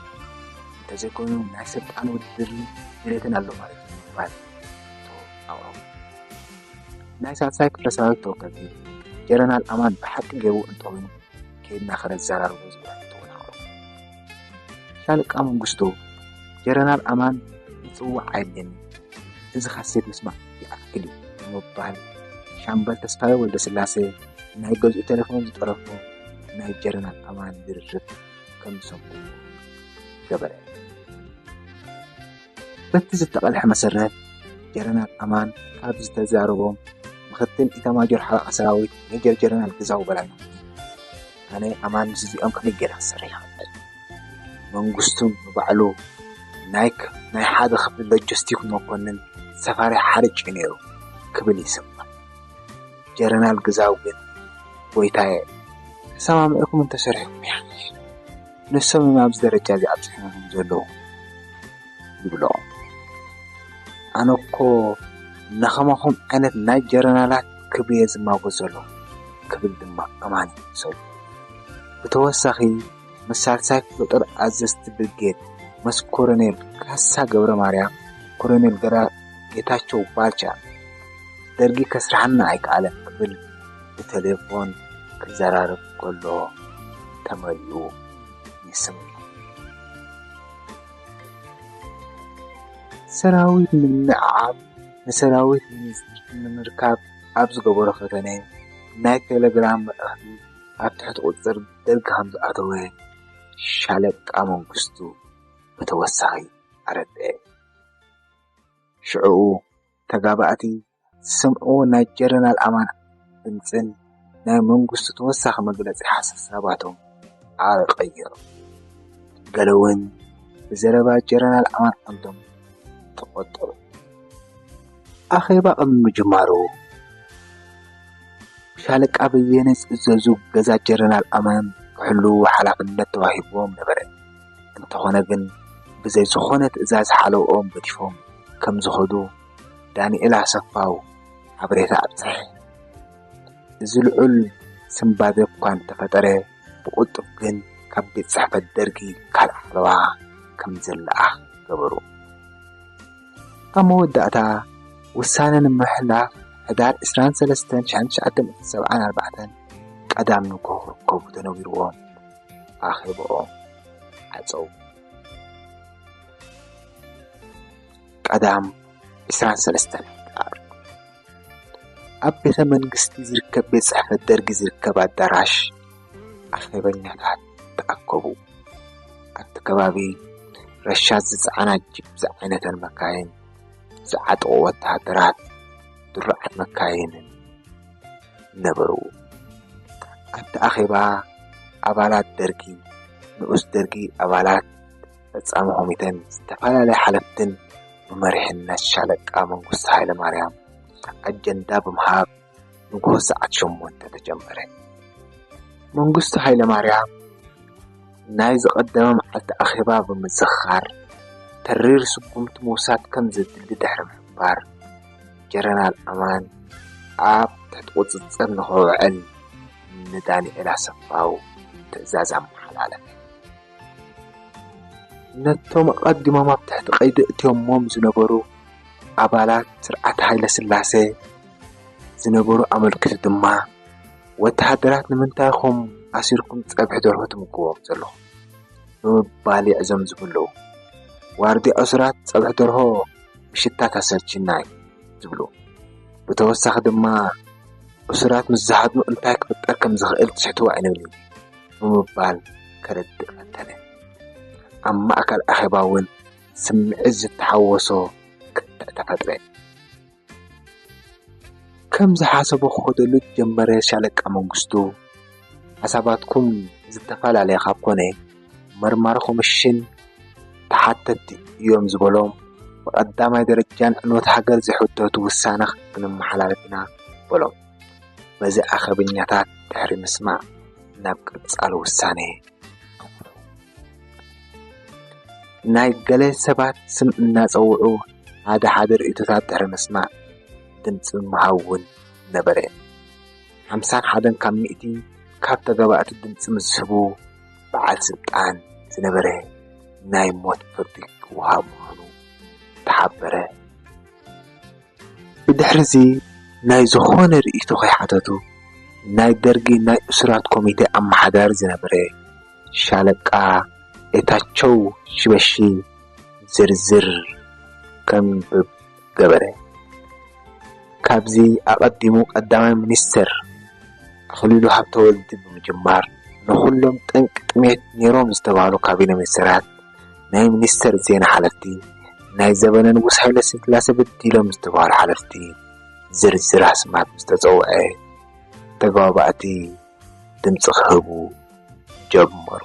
እንተዘይኮይኑ ናይ ስልጣን ውድድርን ድሌትን ኣሎ ማለት እዩ ብምባል ኣቕረቡ። ናይ ሳልሳይ ክፍለ ሰራዊት ተወከልቲ ጀነራል ኣማን ብሓቂ ገይሩ እንተኾይኑ ከይድና ከነዘራርቦ ዝብል ሕቶ እውን ኣቕረቡ። ሻለቃ መንግስቱ ጀነራል ኣማን ይጽዋዕ ኣየድልየኒ፣ እዚ ካሴት ምስማዕ ይኣክል እዩ ብምባል ሻምበል ተስፋዬ ወልደስላሴ ናይ ገዝኡ ቴሌፎን ዝጠለፎ ናይ ጀነራል ኣማን ዝርርብ ከም ዝሰምዑ ገበረ። በቲ ዝተቐልሐ መሰረት ጀነራል ኣማን ካብ ዝተዛረቦም ምክትል ኢታማጆር ሓለቓ ሰራዊት ሜጀር ጀነራል ግዛው በላይ ኣነ ኣማን ምስ እዚኦም ከመይ ገይረ ክሰርሕ ይኽእል? መንግስቱ ንባዕሉ ናይ ክ- ናይ ሓደ ክፍሊ ሎጂስቲክ መኮንን ሰፋሪ ሓርጭ እዩ ነይሩ ክብል ይስማዕ። ጀነራል ግዛው ግን ጎይታየ ተሰማሚዕኩም እንተሰሪሕኩም ይሓይሽ፣ ንሶም እዮም ኣብዚ ደረጃ እዚ ኣብፅሕናኹም ዘለዉ ይብሎ። ኣነ እኮ ንኸማኹም ዓይነት ናይ ጀነራላት ክብሪ እየ ዝማጎስ ዘለኹ ክብል ድማ ኣማን ይምልሰሉ። ብተወሳኺ ምስ ሳልሳይ ክፍለ ጦር ኣዘዝቲ ብርጌድ ምስ ኮሎኔል ካሳ ገብረ ማርያም፣ ኮሎኔል ገራ ጌታቸው ባልቻ ደርጊ ከስርሓና ኣይከኣለን ክብል ብቴሌፎን ክዘራረብ ከሎ ተመሊኡ ይስምዖ። ሰራዊት ንምምዕዓብ ንሰራዊት ሚኒስትር ንምርካብ ኣብ ዝገበሮ ፈተነ ናይ ቴሌግራም መልእኽቲ ኣብ ትሕቲ ቁፅፅር ደርጊ ከም ዝኣተወ ሻለቃ መንግስቱ ብተወሳኺ ኣረድአ። ሽዕኡ ተጋባእቲ ዝሰምዕዎ ናይ ጀነራል ኣማን ድምፅን ናይ መንግስቱ ተወሳኺ መግለፂ ሓሳባቶም ኣቐየሩ። ገለ እውን ብዘረባ ጀነራል ኣማን ዓንዶም ተቖጠሩ። ኣኼባ ቅድሚ ምጅማሩ ሻለቃ በየነ ዝእዘዙ ገዛ ጀነራል ኣማን ክሕልዉ ሓላፍነት ተዋሂብዎም ነበረ። እንተኾነ ግን ብዘይ ዝኾነ ትእዛዝ ሓለውኦም ገዲፎም ከም ዝኸዱ ዳንኤል ኣሰፋው ሓበሬታ ኣብፀሐ። እዚ ልዑል ስንባደ እኳ እንተፈጠረ ብቕልጡፍ ግን ካብ ቤት ጽሕፈት ደርጊ ካልእ ሓለዋ ከም ዝለኣኽ ገበሩ። ኣብ መወዳእታ ውሳነ ንምሕላፍ ሕዳር ዕስራን ሰለስተን ሺሕ ትሽዓተ ሚእትን ሰብዓን ኣርባዕተን ቀዳም ንግሆ ክርከቡ ተነጊርዎም ኣኼብኦም ዓጸው። ቀዳም ዕስራን ሰለስተን ሕዳር ኣብ ቤተ መንግስቲ ዝርከብ ቤት ጽሕፈት ደርጊ ዝርከብ ኣዳራሽ ኣኼበኛታት ተኣከቡ። ኣብቲ ከባቢ ረሻት ዝጸዓና ጂፕ ዝዓይነተን መካይን፣ ዝዓጠቑ ወተሃደራት፣ ድሩዓት መካይንን ነበሩ። ኣብቲ ኣኼባ ኣባላት ደርጊ፣ ንኡስ ደርጊ ኣባላት፣ ፈጻሚ ኮሚተን ዝተፈላለያ ሓለፍትን ብመሪሕነት ሻለቃ መንግስቱ ሃይለማርያም ኣጀንዳ ብምሃብ ንግሆ ሰዓት ሸሞንተ ተጀመረ። መንግስቱ ሃይለማርያም ናይ ዝቐደመ መዓልቲ ኣኼባ ብምዝኽኻር ተሪር ስጉምቲ ምውሳድ ከም ዘድሊ ድሕሪ ምሕባር ጀነራል ኣማን ኣብ ትሕቲ ቁፅፅር ንኽውዕል ንዳንኤል ኣሰፋው ትእዛዝ ኣመሓላለፈ። ነቶም ኣቐዲሞም ኣብ ትሕቲ ቀይዲ እትዮሞም ዝነበሩ ኣባላት ስርዓት ሃይለ ስላሴ ዝነበሩ ኣመልኪቱ ድማ ወተሃደራት ንምንታይ ኢኹም ኣሲርኩም ጸብሒ ደርሆ ትምግቦም ዘለኹም ብምባል ይዕዘም ዝብሉ ዋርድያ እሱራት ጸብሒ ደርሆ ምሽታ ታሰልችና እዩ ዝብሉ። ብተወሳኺ ድማ እሱራት ምስ ዝሃድሙ እንታይ ክፍጠር ከም ዝኽእል ትስሕትዎ ኣይንብልን ብምባል ከረድእ ፈተነ። ኣብ ማእከል ኣኼባ እውን ስምዒት ዝተሓወሶ ክትዕ ተፈጥረ። ከም ዝሓሰቦ ክኸደሉ ጀመረ ሻለቃ መንግስቱ። ሓሳባትኩም ዝተፈላለየ ካብ ኮነ መርማሪ ኮሚሽን ተሓተትቲ እዮም ዝበሎም ብቐዳማይ ደረጃ ንዕንወት ሃገር ዝሕተቱ ውሳነ ክንመሓላለፍ ኢና በሎም። በዚ ኣኸብኛታት ድሕሪ ምስማዕ ናብ ቀጻሊ ውሳነ ናይ ገለ ሰባት ስም እናጸውዑ ሓደ ሓደ ርእይቶታት ድሕሪ ምስማዕ ድምፂ ምሃብ እውን ነበረ። ሓምሳን ሓደን ካብ ሚእቲ ካብ ተጋባእቲ ድምፂ ምስ ዝህቡ በዓል ስልጣን ዝነበረ ናይ ሞት ፍርዲ ክወሃብ ምዃኑ ተሓበረ። ብድሕርዚ ናይ ዝኾነ ርእይቶ ከይሓተቱ ናይ ደርጊ ናይ እሱራት ኮሚቴ ኣመሓዳሪ ዝነበረ ሻለቃ ጌታቸው ሽበሺ ዝርዝር ከንብብ ገበረ። ካብዚ ኣቐዲሙ ቀዳማይ ሚኒስተር ኣኽሊሉ ሃብተወልዲ ብምጅማር ንኹሎም ጠንቂ ጥሜት ነይሮም ዝተባህሉ ካቢነ ሚኒስተራት፣ ናይ ሚኒስተር ዜና ሓለፍቲ፣ ናይ ዘበነ ንጉስ ሃይለ ስላሴ በዲሎም ዝተባህሉ ሓለፍቲ ዝርዝር ኣስማት ምስ ተጸውዐ ተጋባእቲ ድምፂ ክህቡ ጀመሩ።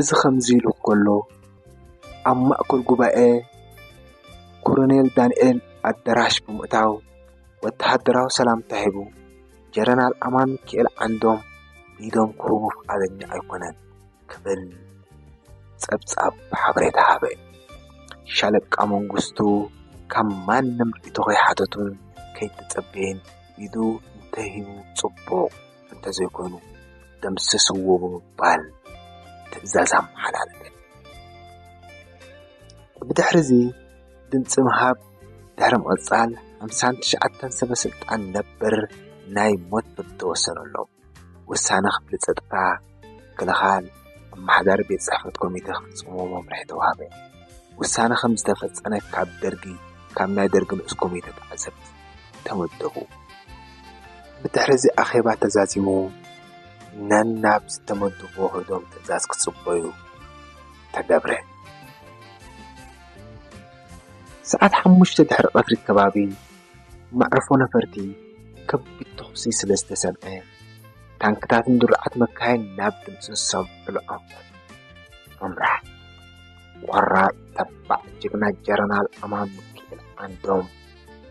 እዚ ከምዚ ኢሉ ከሎ ኣብ ማእከል ጉባኤ ኮሎኔል ዳንኤል ኣደራሽ ብምእታው ወተሃደራዊ ሰላምታ ሂቡ ጀረናል ኣማን ሚካኤል ዓንዶም ኢዶም ክህቡ ፍቓደኛ ኣይኮነን ክብል ጸብጻብ ብሓበሬታ ሃበ። ሻለቃ መንግስቱ ካብ ማንም ርእይቶ ከይሓተቱን ከይተጸበየን ኢዱ እንተሂቡ ጽቡቕ፣ እንተዘይኮይኑ ደምስስዎ ብምባል ትእዛዝ ኣመሓላለፈ። ብድሕርዚ ድምፂ ምሃብ ድሕሪ ምቕፃል ሓምሳን ትሽዓተን ሰበ ስልጣን ነበር ናይ ሞት ፍርዲ ተወሰነሎም። ውሳነ ክፍሊ ፀጥታ ምክልኻል ኣመሓዳሪ ቤት ፅሕፈት ኮሚቴ ክፍፅሞ መምርሒ ተዋህበ። ውሳነ ከም ዝተፈፀመ ካብ ደርጊ ካብ ናይ ደርጊ ንኡስ ኮሚቴ ተዓዘብቲ ተመደቡ። ብድሕሪ እዚ ኣኼባ ተዛዚሙ ነናብ ዝተመደብዎ ከይዶም ትእዛዝ ክፅበዩ ተገብረ። ሰዓት ሓሙሽተ ድሕሪ ቀትሪ ከባቢ መዕርፎ ነፈርቲ ከቢድ ተኹሲ ስለ ዝተሰምዐ ታንክታትን ድሩዓት መካይን ናብ ድምፂ ዝሰምዑሉ ኣንፈት ኣምርሓ። ቆራፅ ተባዕ ጅግና ጀረናል ኣማን ሚካኤል ዓንዶም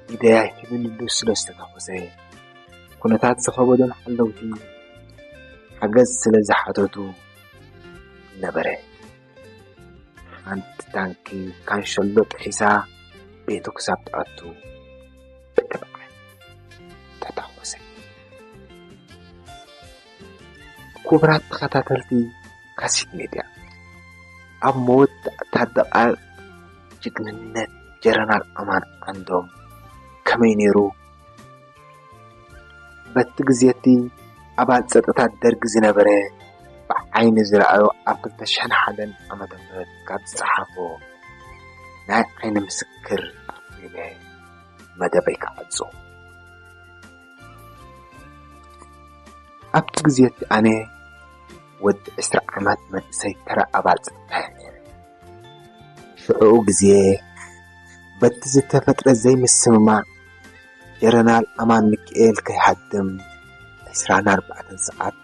ኢደያ ሂብሉ ስለ ዝተተኾሰ ኩነታት ዝኸበዶም ሓለውቲ ሓገዝ ስለ ዝሓተቱ ነበረ። ሓንቲ ታንኪ ካንሸሎ ጥሒሳ ቤቱ ክሳብ ትኣቱ ብትብዓት ተታኾሰ። ክቡራት ተኸታተልቲ ካሲት ሜድያ፣ ኣብ መወዳእታ ደቓይቕ ጅግንነት ጀረናል ኣማን ዓንዶም ከመይ ነይሩ? በቲ ግዜ እቲ ኣባል ጸጥታ ደርጊ ዝነበረ ብዓይኒ ዝረኣዮ ኣብ ክልተ ሽሕን ሓደን ዓመተ ምህረት ካብ ዝጸሓፎ ናይ ዓይኒ ምስክር ኣንቢበ መደበይ ክዓጹ። ኣብቲ ግዜ እቲ ኣነ ወዲ ዕስራ ዓመት መንእሰይ ተራ ኣባል ጸጥታ እየ ነይረ። ሽዑኡ ግዜ በቲ ዝተፈጥረ ዘይምስምማዕ ጀረናል ኣማን ሚካኤል ከይሃድም ዕስራን ኣርባዕተን ሰዓት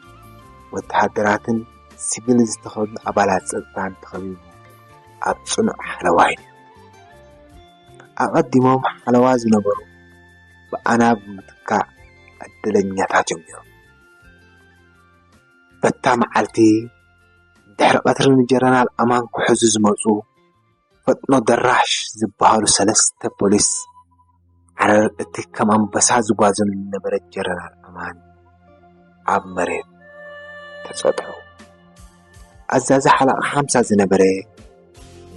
ወተሃደራትን ሲቪል ዝተኸድኑ ኣባላት ጸጥታን ተኸቢቡ ኣብ ጽኑዕ ሓለዋይ ነይሩ። ኣቐዲሞም ሓለዋ ዝነበሩ ብኣና ብምትካእ ዕድለኛታት እዮም ነይሮም። በታ መዓልቲ ድሕሪ ቀትሪ ንጀረናል ኣማን ክሕዙ ዝመጹ ፈጥኖ ደራሽ ዝበሃሉ ሰለስተ ፖሊስ ዓረር እቲ ከም ኣንበሳ ዝጓዘሉ ዝነበረ ጀረናል ኣማን ኣብ መሬት ተጸጥሑ። ኣዛዚ ሓለቓ ሓምሳ ዝነበረ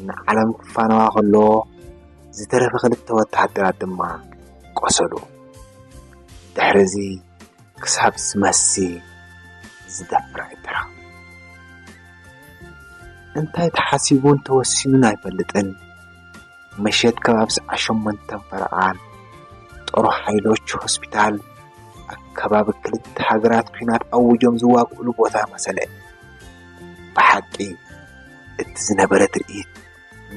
ንዓለም ክፋነዋ ከሎ ዝተረፈ ክልተ ወተሃደራት ድማ ቆሰሉ። ድሕሪ እዚ ክሳብ ዝመሲ ዝደፍር ኣይተረኽበን። እንታይ ተሓሲቡን ተወሲኑን ኣይፈልጥን። ምሸት ከባቢ ሰዓት ሸሞንተን ፈረቓን ጦር ሓይሎች ሆስፒታል ኣከባቢ ክልተ ሃገራት ኲናት ኣዊጆም ዝዋግእሉ ቦታ መሰለ። ብሓቂ እቲ ዝነበረ ትርኢት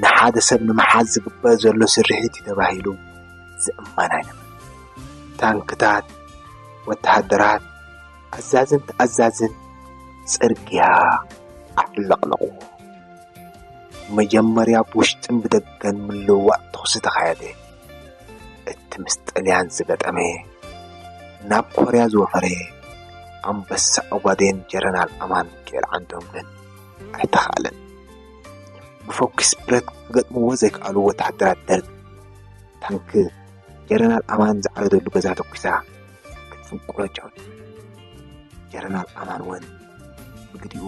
ንሓደ ሰብ ንምሓዝ ዝግበር ዘሎ ስርሒት እዩ ተባሂሉ ዝእመን ኣይነበረን። ታንክታት፣ ወተሃደራት፣ ኣዛዝን ተኣዛዝን ጽርግያ ኣዕለቕለቑዎ። መጀመርያ ብውሽጥን ብደገን ምልውዋጥ ተኹሲ ተኻየደ። እቲ ምስ ጥልያን ዝገጠመ፣ ናብ ኮርያ ዝወፈረ ኣንበሳ ኦጋዴን ጀረናል ኣማን ሚካኤል ዓንዶም ግን ኣይተኻእለን። ብፎኪስ ብረት ክገጥምዎ ዘይከኣሉ ወተሃደራት ደርግ፣ ታንክ ጀረናል ኣማን ዝዓረደሉ ገዛ ተኩሳ ክትፍንቁሮ ጀመረት። ጀረናል ኣማን እውን ብግዲኡ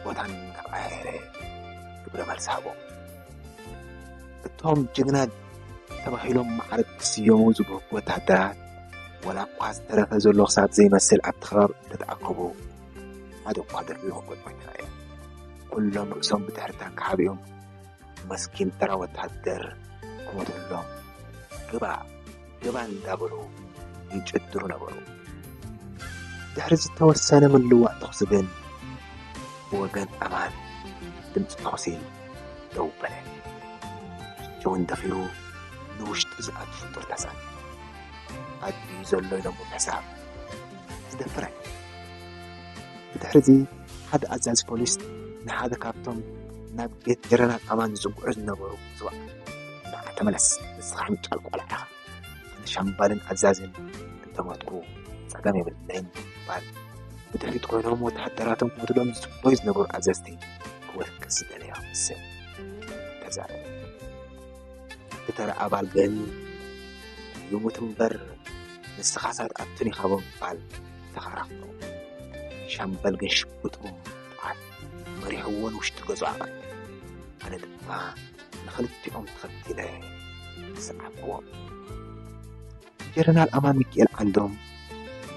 ቦታን እናቐያየረ ግብረ መልሲ ሃቦ። እቶም ጅግና ተባሂሎም ማዕረግ ክስየሙ ዝብህጉ ወተሃደራት፣ ዋላ እኳ ዝተረፈ ዘሎ ክሳብ ዘይመስል ኣብቲ ከባቢ እንተተኣከቡ፣ ሓደ እኳ ደርቢዩ ክገጥሞ ኣይተራእየን። ኩሎም ርእሶም ብድሕሪ ታንክ ሓቢኦም፣ መስኪን ተራ ወተሃደር ክሞተሎም፣ ግባ፣ ግባ እንዳበሉ ይጭድሩ ነበሩ። ድሕሪ ዝተወሰነ ምልዋጥ ተኹሲ ግን፣ ብወገን ኣማን ድምፂ ተኹሲ ደው በለ። ሽወን ደፊሩ ንውሽጢ ዝኣቱ ፍጡር ተሳን። ኣድዩ ዘሎ ኢሎም ብምሕሳብ ዝደፍር ኣይነበረን። ብድሕሪ እዚ ሓደ ኣዛዚ ፖሊስ ንሓደ ካብቶም ናብ ቤት ጀረናል ኣማን ዝጽግዑ ዝነበሩ፣ "ዝዋ፣ ንዓ ተመለስ፣ ንስኻ ምጫል ቆልዓ ኢኻ። ኣነ ሻምባልን ኣዛዝን እንተሞትኩ ጸገም የብለይን" ይባል። ብድሕሪት ኮይኖም ወተሃደራቶም ክሞትሎም ዝጽበዩ ዝነበሩ ኣዘዝቲ ክወድቅ ዝደለየ ክመስል ተዛረበ። እቲ ተራ ኣባል ግን "ይሙት እምበር ንስኻስ ኣትኣቱን ኢኻ" ብምባል ተኸራኽሮ። ሻምበል ግን ሽጉጡ ብምውጣት መሪሕዎ ንውሽጢ ገዝኡ ኣቕንዐ። ኣነ ድማ ንኽልቲኦም ተኸቲለ ሰዓብክዎም። ጀረናል ኣማን ሚካኤል ዓንዶም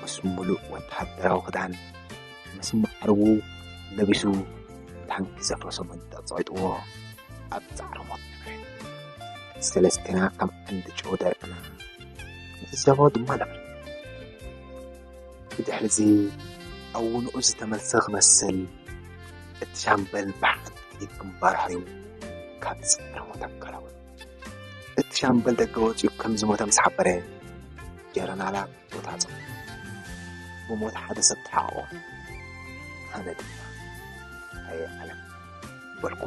ምስ ሙሉእ ወተሃደራዊ ክዳን፣ ምስ ማዕርጉ ለቢሱ፣ ታንኪ ዘፍረሶ መንደቕ ጸቒጥዎ ኣብ ጻዕሪ ሞት ነበረ። ሰለስቴና ከም ዓንዲ ጨው ደሪቕና ንዕዘቦ ድማ ነበረ። ብድሕሪ እዚ ኣብ ውንኡ ዝተመልሰ ክመስል፣ እቲ ሻምበል ብሓንቲ ጥይት ግንባሩ ሃሪሙ ካብ ጻዕሪ ሞት ኣገላበጦ። እቲ ሻምበል ደገ ወጺኡ ከም ዝሞተ ምስ ሓበረ፣ ጀረናላት ቦታ ጸው። ብሞት ሓደ ሰብ ተሓቆ። ኣነ ድማ፣ "ኣየ ዓለም" በልኩ።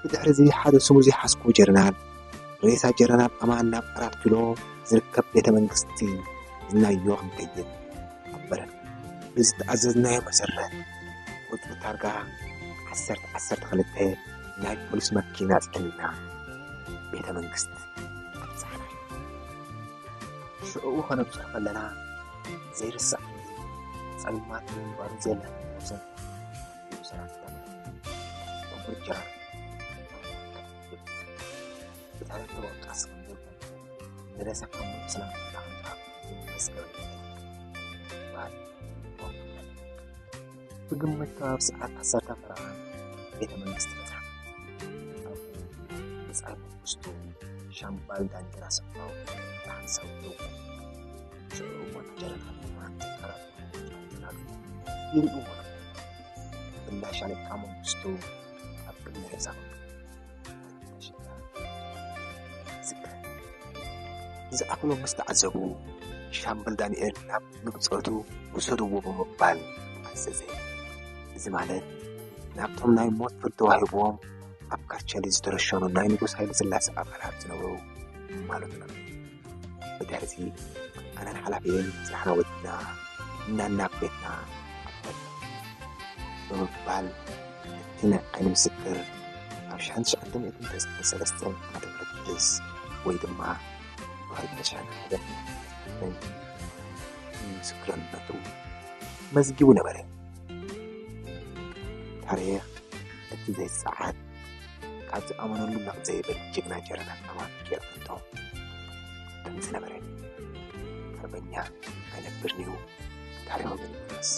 ብድሕሪ እዚ ሓደ ስሙ ዘይሓዝኩ ጀረናል፣ ሬሳ ጀረናል ኣማን ናብ ኣራት ኪሎ ዝርከብ ቤተ መንግስቲ ሒዝናዮ ክንከይድ ኣበረን። ብዝተኣዘዝናዮ መሰረት፣ ቁጽሪ ታርጋ ዓሰርተ ዓሰርተ ክልተ ናይ ፖሊስ መኪና ጽዒንና ቤተ መንግስቲ ኣብጻሕና። ሽዑኡ ከነብጽሖ ከለና ዘይርሳዕ ጸልማት ምንባሩ ዜና ወሰን ሰራሕተኛ ኮምፒውተር ብታሪክ ተወቃስ ንረሳ ካብ ምእስና ዝመዝገበ ይበሃል። ብግምት ከባቢ ሰዓት ዓሰርተ ፈረቓ ቤተ መንግስቲ በጻሕና። ኣብኡ ብጻይ መንግስቱ፣ ሻምባል ዳንጀራ ስፍራው ብሓንሳብ ደው በሉ። ሽዑ ወታደራት ኣመራርሓ ይርእይዎ ነበሩ። ብፍላይ ሻለቃ መንግስቱ ኣብ ቅድሚ ሬሳ ዝከ-፣ ዝኣኽሎ ምስ ተዓዘቡ፣ ሻምበል ዳንኤል ናብ መግጸቱ ውሰድዎ ብምባል ኣዘዘ። እዚ ማለት ናብቶም ናይ ሞት ፍርዲ ተዋሂብዎም ኣብ ካርቸሊ ዝተረሸኑ ናይ ንጉስ ሃይለ ስላሴ ኣባላት ዝነበሩ ማለቱ ነበር። ብድሕሪዚ ኣነን ሓላፊየን ስራሕና ወዲና እናናብ ቤትና ኣበና ብምባል እቲ ናይ ዓይኒ ምስክር ኣብ ሽሕን ትሽዓተ ሚእትን ተስዓን ሰለስተን ዓመተ ምህረት ወይ ድማ ብኸልተ ሽሕን ሓደን ምስክርነቱ መዝጊቡ ነበረ። ታሪኽ እቲ ዘይጸዓድ ካብ ዝኣመነሉ ነቕ ዘይብል ጅግና ጀነራል ኣማን ጌርጌቶ ከም ዝነበረ ሓርበኛ ኣይነብርንዩ ታሪኹ ግን ይፍረስ።